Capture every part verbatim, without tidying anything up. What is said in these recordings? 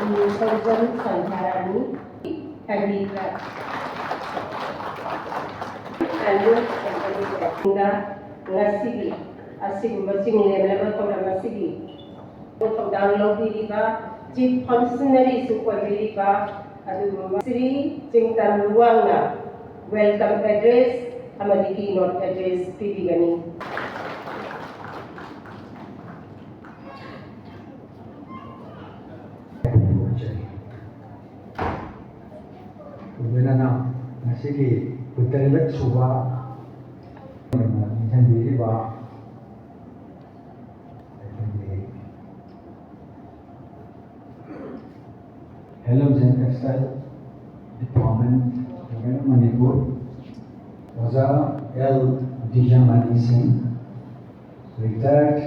ꯎꯝ, ꯁꯣꯝꯖꯝ ꯁꯟꯙꯥꯔꯥꯅꯤ, ꯀꯟꯚꯤꯅꯔ꯫ ꯉꯁꯤꯒꯤ ꯑꯁꯤꯒꯨꯝꯕ ꯆꯤꯡꯂꯦꯝꯅꯕ ꯊꯧꯔꯝ ꯑꯁꯤꯒꯤ ꯊꯧꯗꯥꯡ ꯂꯧꯕꯤꯔꯤꯕ ꯆꯤꯐ ꯐꯪꯁꯅꯔꯤꯁꯨ ꯑꯣꯏꯕꯤꯔꯤꯕ ꯑꯗꯨꯒꯨꯝꯕ ꯁ꯭ꯔꯤ ꯆꯤꯡꯇꯝ ꯂꯨꯋꯥꯡꯅ ꯋꯦꯜꯀꯝ ꯑꯦꯗ꯭ꯔꯦꯁ ꯑꯃꯗꯤ ꯀꯤ ꯅꯣꯠ ꯑꯦꯗ꯭ꯔꯦꯁ ꯄꯤꯕꯤꯒꯅꯤ꯫ ꯂꯣꯏꯅꯅ ꯉꯁꯤꯒꯤ ꯀꯨꯟꯇꯔꯦꯠ ꯁꯨꯕ ꯑꯣꯏꯅ ꯅꯤꯡꯁꯤꯡꯕꯤꯔꯤꯕ ꯑꯩꯈꯣꯏꯒꯤ Handlooms and Textile Department, Government of Manipur, ꯑꯣꯖꯥ ꯑꯦꯜ ꯗꯤꯖꯃꯅꯤ ꯁꯤꯡ, retired,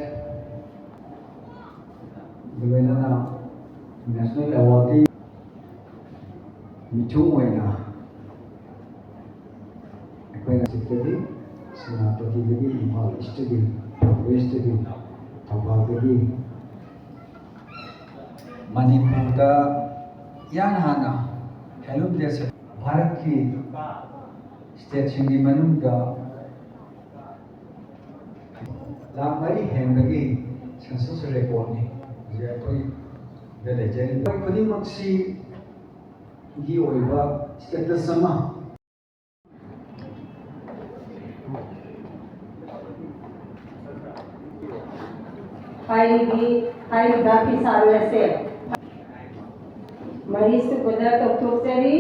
ꯂꯣꯏꯅꯅ National Awardꯀꯤ ꯃꯤꯊꯨꯡ ꯑꯣꯏꯅ ꯑꯩꯈꯣꯏꯅ ꯆꯤꯡꯗꯒꯤ, ꯁꯦꯅꯥꯄꯇꯤꯗꯒꯤ, ꯏꯝꯐꯥꯜ ꯏꯁꯇꯒꯤ, ꯏꯝꯐꯥꯜ ꯋꯦꯁꯇꯒꯤ, ꯊꯧꯕꯥꯜꯗꯒꯤ, ꯃꯅꯤꯄꯨꯔꯗ ꯏꯍꯥꯟ ꯍꯥꯟꯅ Handloom Day ꯚꯥꯔꯠꯀꯤ ꯁ꯭ꯇꯦꯠꯁꯤꯡꯒꯤ ꯃꯅꯨꯡꯗ ꯂꯥꯈ ꯃꯔꯤ ꯍꯦꯟꯕꯒꯤ ꯁꯦꯟꯁꯁ ꯔꯦꯀꯣꯔꯠꯅꯤ ꯍꯧꯖꯤꯛ ꯑꯩꯈꯣꯏꯗ ꯂꯩꯖꯔꯤꯕ꯫ ꯑꯩꯈꯣꯏ ꯈꯨꯗꯤꯡꯃꯛꯁꯤꯒꯤ ꯑꯣꯏꯕ ꯁ꯭ꯇꯦꯇꯁ ꯑꯃ ꯍꯥꯏꯔꯤꯕꯤ ꯍꯥꯏꯔꯤꯕ ꯐꯤꯁꯥꯔꯣꯏ ꯑꯁꯦ ꯃꯔꯤꯁꯨꯕꯗ ꯀꯧꯊꯣꯛꯆꯔꯤ꯫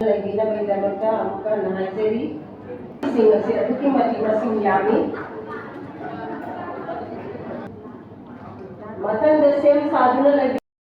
ꯂꯩꯕꯤꯅꯕꯒꯤꯗꯃꯛꯇ ꯑꯃꯨꯛꯀ ꯍꯟꯅ ꯍꯥꯏꯖꯔꯤ꯫ ꯁꯤꯡ ꯑꯁꯤ ꯑꯗꯨꯛꯀꯤ ꯃꯇꯤꯛ ꯃꯁꯤꯡ ꯌꯥꯝꯃꯤ꯫ ꯃꯊꯪꯗ ꯁꯦꯝ ꯁꯥꯗꯨꯅ ꯂꯩꯕꯤ